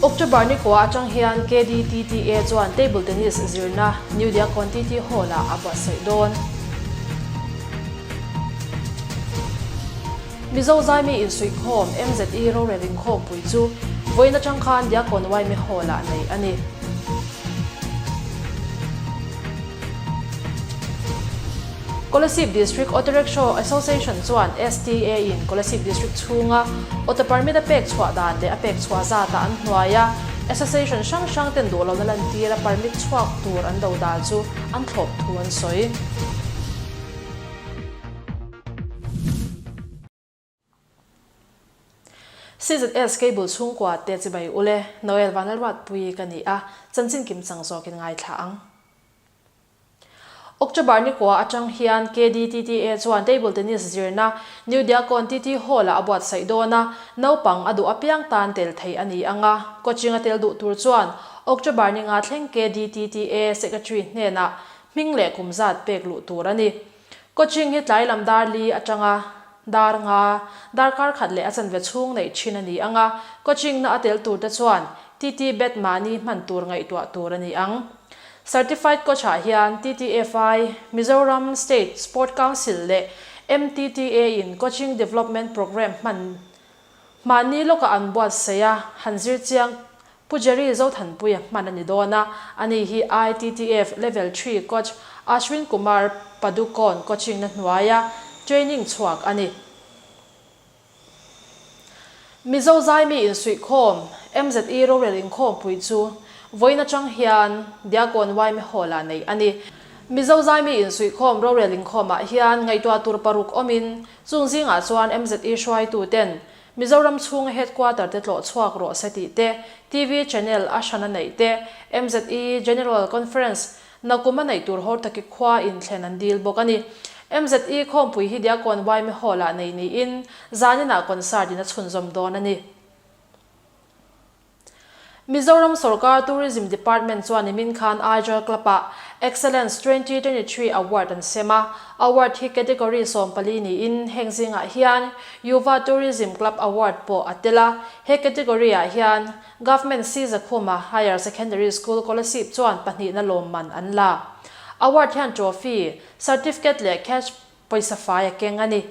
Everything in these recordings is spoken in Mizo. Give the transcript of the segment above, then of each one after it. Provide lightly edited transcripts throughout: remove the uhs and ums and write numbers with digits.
October ni kua atang hian KDTTA chuan Table Tennis zirna New Diakon TT Hall-ah a buatsaih dawn. Mizo zaimi insuihkhawm MZE rorel inkhawmpui chu vawiin atang khan Diakon Yma Hall-ah neih a ni. Kolasib District Auto Rickshaw Association chuan STA in Kolasib District chhunga auto permit a pek chhuah dan leh a pek chhuah zatah an hnuai a, association hrang hrang ten duh lohna lantir a permit chhuak tur an do dal chu an thlawp thu an sawi. CZS Cable chhungkua te chibai ule, Noel Vanlalruatpui ka ni a, chanchin kim chang zawkin ngaithla ang. October ni kua atang hian KDTTA chuan Table Tennis zirna New Diakon TT Hall-ah a buatsaih dawn a, naupang a duh apiang tan tel thei a ni ang a, coaching a tel duh tur chuan October ni nga thleng KDTTA Secretary hnenah hming leh kum zat pek luh tur a ni. Coaching hi tlai lam dar li atanga dar nga, darkar khat leh a chanve chhung neih thin a ni ang a, coaching na a tel tur te chuan TT bet mahni hman tur ngaihtuah tur a ni ang. Certified coach ah hian TTFI, Mizoram State Sport Council leh MTTA in Coaching Development Programme hman mahni lawkah an buatsaih a, han zir chiang Pu Jerry Zothanpuia hman a ni dawn a, ani hi ITTF Level Three coach Ashwin Kumar Padukone coaching na hnuaia training chhuak a ni. Mizo zaimi insuihkhawm MZE rorel inkhawmpui chu vawiin atang hian Diakon Yma Hall-ah neih a ni. Mizo zaimi insuihkhawm rorel inkhawmah hian ngaihtuah tur paruk awmin chung zingah chuan MZE hruaituten Mizoram chhunga headquarter te tlawh chhuak rawh se tih te, TV channel a hran a neih te, MZE General Conference nakum a neih tur hawr taki khua inthlen an dil bawk a ni. MZE khawmpui hi Diakon Yma Hall-ah nei niin zaninah concert in a chhunzawm dawn a ni. Mizoram Sorkar Tourism Department chuan nimin khan Aijal Club-ah Excellence 2023 Award an sem a, award hi category 14 niin heng zingah hian Yuva Tourism Club Award pawh a tel a, he category-ah hian Government Sizakhuma Higher Secondary School Kolasib chuan pahnihna lawmman an la. Award hian trophy, certificate leh cash pawisa fai a keng a ni.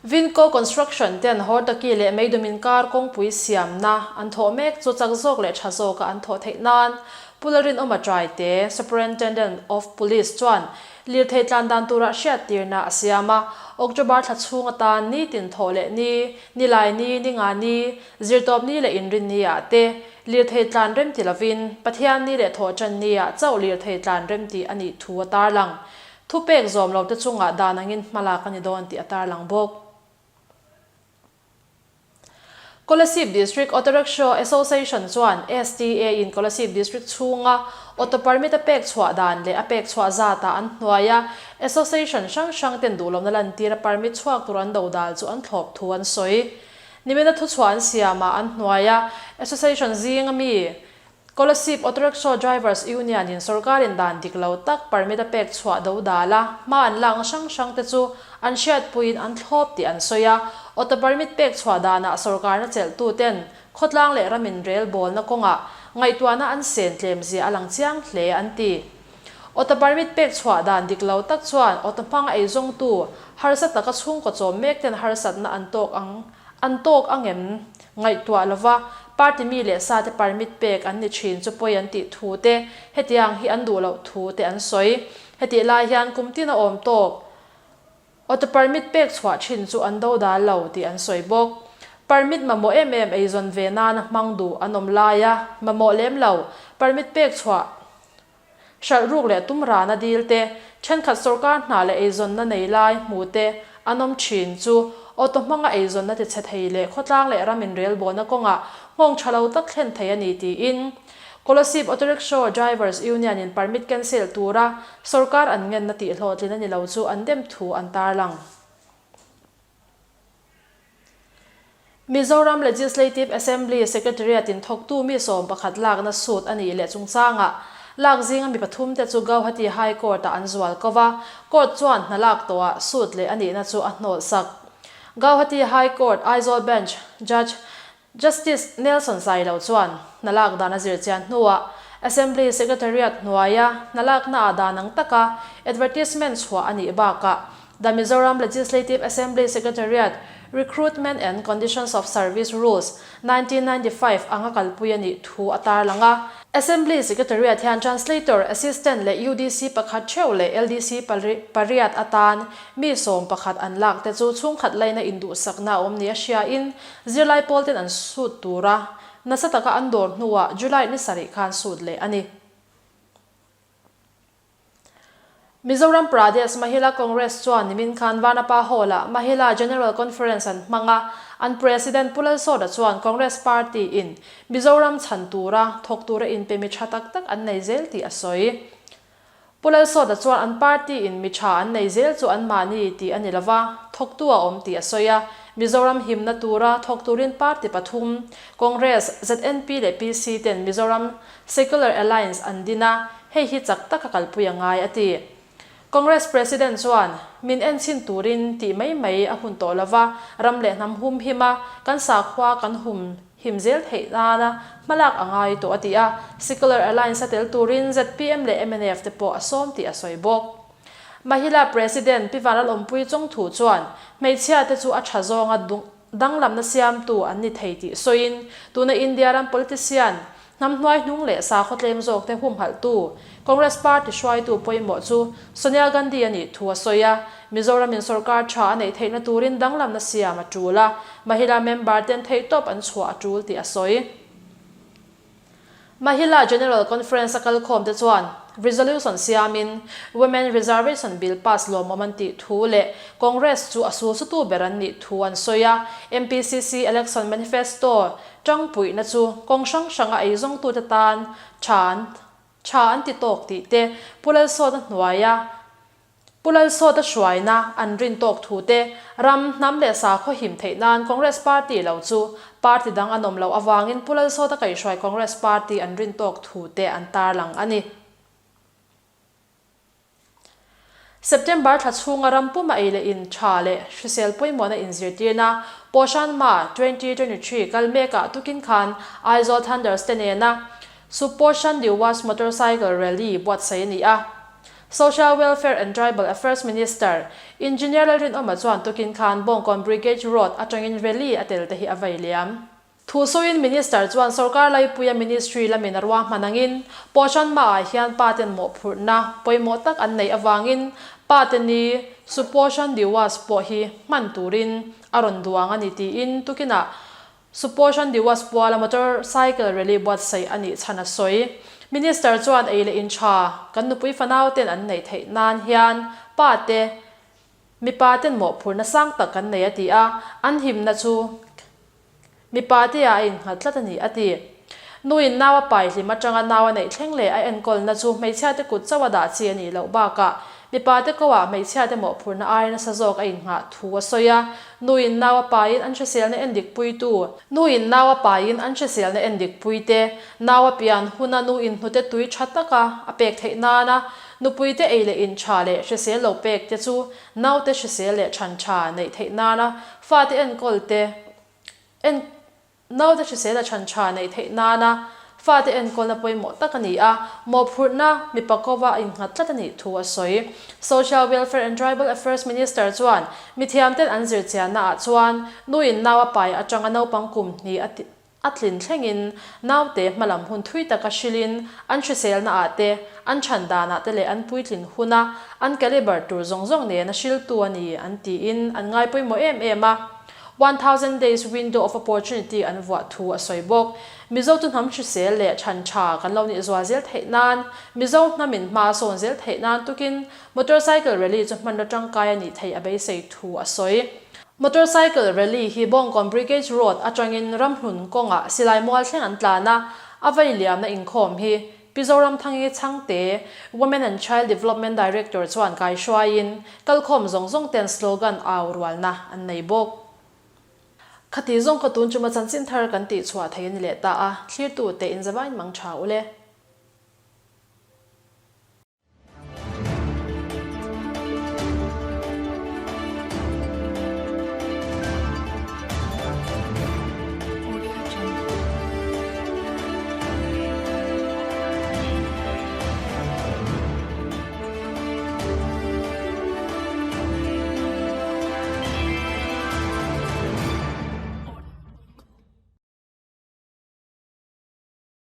Vinco Construction ten Hortaki leh Meidum inkar kawngpui siamna an thawh mek chu chak zawk leh tha zawka an thawh theih nan Pu Lalrinawma Traite, Superintendent of Police chuan lirthei tlan dan tura hriattirna a siam a. October thla chhung atan nitin thawh leh ni, nilai ni, ninga ni, zirtawp ni leh inrin ni ah te lirthei tlan remti lovin Pathian ni leh thawhṭan ni ah chauh lirthei tlan remti a nih thu a tarlang. Thupek zawm lo te chungah dan angin hmalak a ni dawn tih a tarlang bawk. Kolasib District Auto Rickshaw Association chuan STA in Kolasib District chhunga auto permit a pek chhuah dan leh a pek chhuah zatah an hnuai a, association hrang hrang ten duhlawmna lantir a permit chhuak tur an do dal chu an thlawp thu an sawi. Nimina thuchhuah an siamah an hnuai a, association zinga mi Kolasib Auto Rickshaw Drivers Union in sorkarin dan dik lo tak permit a pek chhuah do dal a, hma an lakna hrang hrang te chu an hriatpuiin an thlawp tih an sawi a. Auto permit pek chhuah danah sorkarna chelhtu ten khawtlang leh ramin rel bawlna kawngah ngaihtuahna an sen tlem zia a lang chiang hle an ti. Auto permit pek chhuah dan dik lo tak chuan auto hmang eizawngtu harsa taka chhungkaw chawm mek ten harsatna an tawk ang an tawk angem Ngaihtuah lova party mi leh sa te permit pek an ni thin chu pawi an tih thu te, hetiang hi an duh loh thu te an sawi. Hetih lai hian kum tin a awm tawk auto permit pek chhuah thin chu an do dal lo tih an sawi bawk. Permit mamawh em em eizawn ve nana hmang duh an awm laia mamawh lem lo permit pek chhuah Hralh ruk leh tum rana dil te, thenkhat sorkar hna leh eizawnna nei lai hmu te an awm thin chu auto hmanga eizawnna ti chhe thei leh khawtlang leh ram inrelbawlna kawngah nghawng tha lo tak thlen thei a ni tiin Kolasib Auto Rickshaw Drivers Union in permit cancel tura sorkar an ngenna tih hlawhtlin a ni lo chu an dem thu an tarlang. Mizoram Legislative Assembly Secretariat in thawktu mi 11 lakna suit a nih leh chungchangah lak zinga mi pathum te chu Gauhati High Court ah an zual ko va, Court chuan hna lak tawhah suit leh a nihna chu a hnawlh sak. Gauhati High Court Aizawl Bench Judge Justice Nelson Sailo chuan hna lak dan a zirchian hnuah Assembly Secretariat hnuaia hna laknaah dan ang taka advertisement chhuah a nih bakah The Mizoram Legislative Assembly Secretariat Recruitment and Conditions of Service Rules, 1995 anga kalpui a nih thu a tarlang a. Assembly Secretariat hian Translator, Assistant leh UDC pakhat theuh leh LDC pariat atan mi 11 an lak te chu chhungkhat laina induhsakna a awm ni a hriain Zirlai pawl ten an sut tura nasa taka an dawr hnuah July ni sarih khan sut leh a ni. Mizoram Pradesh Mahila Congress chuan nimin khan Vanapa Hall-ah Mahila General Conference an hmang a, an President Pu Lalsawta chuan Congress Party in Mizoram chhan tura thawk tura inpe mi tha tak tak an nei zel tih a sawi. Pu Lalsawta chuan an party in mi tha an nei zel chu an mahni tih a ni lova, thawktu a awm tih a sawi a. Mizoram himna tura thawk turin party pathum, Congress, ZNP leh PC ten Mizoram Secular Alliance an din a, hei hi chak taka kalpui a ngai a ti. Congress President chuan, Min enchhin turin tih mai mai a hun tawh lova, ram leh hnam hum him a, kan sakhua kan hum him zel theih nana hmalak a ngai tawh a ti a, Secular Alliance a tel turin zpm leh mnf te pawh a sawm tih a sawi bawk. Mahila President Pi Vanlalawmpui Chawngthu chuan hmeichhia te chu a tha zawnga danglamna siamtu an ni thei tih sawiin tuna India ram politician hnam hnuai hnung leh sakhaw tlem zawk te humhalhtu Congress party hruaitu pawimawh chu Sonia Gandhi a nih thu a sawi a, Mizoramin sorkar tha a neih theihna turin danglamna siam a tul a, Mahila member ten theihtawp an chhuah a tul tih a sawi. Mahila General Conference a kalkhawm te chuan resolution siamin Women Reservation Bill pass lawmawm an tih thu leh Congress chu a sulsutu ber an nih thu an sawi a, MPCC Election Manifesto tangpuihna chu kawng hrang hranga eizawngtute tan tha an Tha an ti tawk tih te, Pu Lalsawta hnuaia Pu Lalsawta hruaina an rin tawk thu te, ram, hnam leh sakhaw him theih nan Congress Party lo chu party dang an awm loh avangin Pu Lalsawta kaihhruai Congress Party an rin tawk thu te an tarlang a ni. September thla chhunga ram puma ei leh in tha leh hrisel pawimawhna inzirtirna Poshan Ma 2023 kal mekah tukin khan Aizawl Thunders te nena Suposhan Diwas Motorcycle Rally buatsaih a ni a. Social Welfare and Tribal Affairs Minister Engineer Lalrinawma chuan tukin khan Bawngkawn Brigade Road atangin rally a tel te hi a vei liam. Thu sawiin Minister chuan sorkar laipuia Ministry lamin a ruahman angin Poshan Maah hian pa ten mawhphurhna pawimawh tak an neih avangin pa te ni Suposhan Diwas pawh hi hman turin a rawn duang a ni tiin tukinah Suposhan Diwas puala motor cycle rally buatsaih a nih chhan a sawi. Minister chuan ei leh in tha kan nupui fanau ten an neih theih nan hian pa te mipa ten mawhphurhna sang tak kan nei a ti a, an himna chu Mipa te ah a innghat tlat a ni, a ti. Nuin nau a pai hlim atanga nau a neih thleng leh a enkawlna chu hmeichhia te kut chauh a dah chi a nih loh bakah mipa te ko ah hmeichhia te mawhphurhna aia nasa zawk a innghah thu a sawi a. Nuin nau a paiin an hriselna endik puitu. Nuin nau a paiin an hriselna endik puite, nau a pian huna nu inhnute tui tha taka a pek theih nana nupuite ei leh in tha leh hrisel lo pek te chu naute hrisel leh than tha neih theih nana fate enkawl te En, Naute hrisel a chhan tha neih theih nana fate enkawlna pawimawh tak a ni a, mawhphurhna mipa kova a innghat tlat a nih thu a sawi. Social Welfare and Tribal Affairs Minister chuan mithiamten an zirchianna ah chuan nuin nau a pai atanga naupang kum hnih a a tlin thlengin naute hmalam hun thui taka hrilhin an hriselna ah te, an chhan danah te leh an puitlin huna an caliber tur zawng zawng nena hriltu a ni an tiin an ngai pawimawh em em a. 1000 Days Window of Opportunity an vuah thu a sawi bawk. Mizo chu hnam hrisel leh chhan tha kan lo nih zual zel theih nan, Mizo hnamin hma a sawn zel theih nan tukin Motorcycle Rally chu hmanraw tangkai a nih theih a beisei thu a sawi. Motorcycle Rally hi Bawngkawn Brigade Road atangin Ramhlun kawngah silai mual thleng an tlan a, a vei liamna inkhawm hi Pi Zoramthangi Chhangte, Women and Child Development Director chuan kaihruaiin kalkhawm zawng zawng ten slogan au rualna an nei bawk. Khati zawng kha tun chuma chanchin thar kan tihchhuah thei a ni leh ta a, thlirtute inzavain mang tha ule.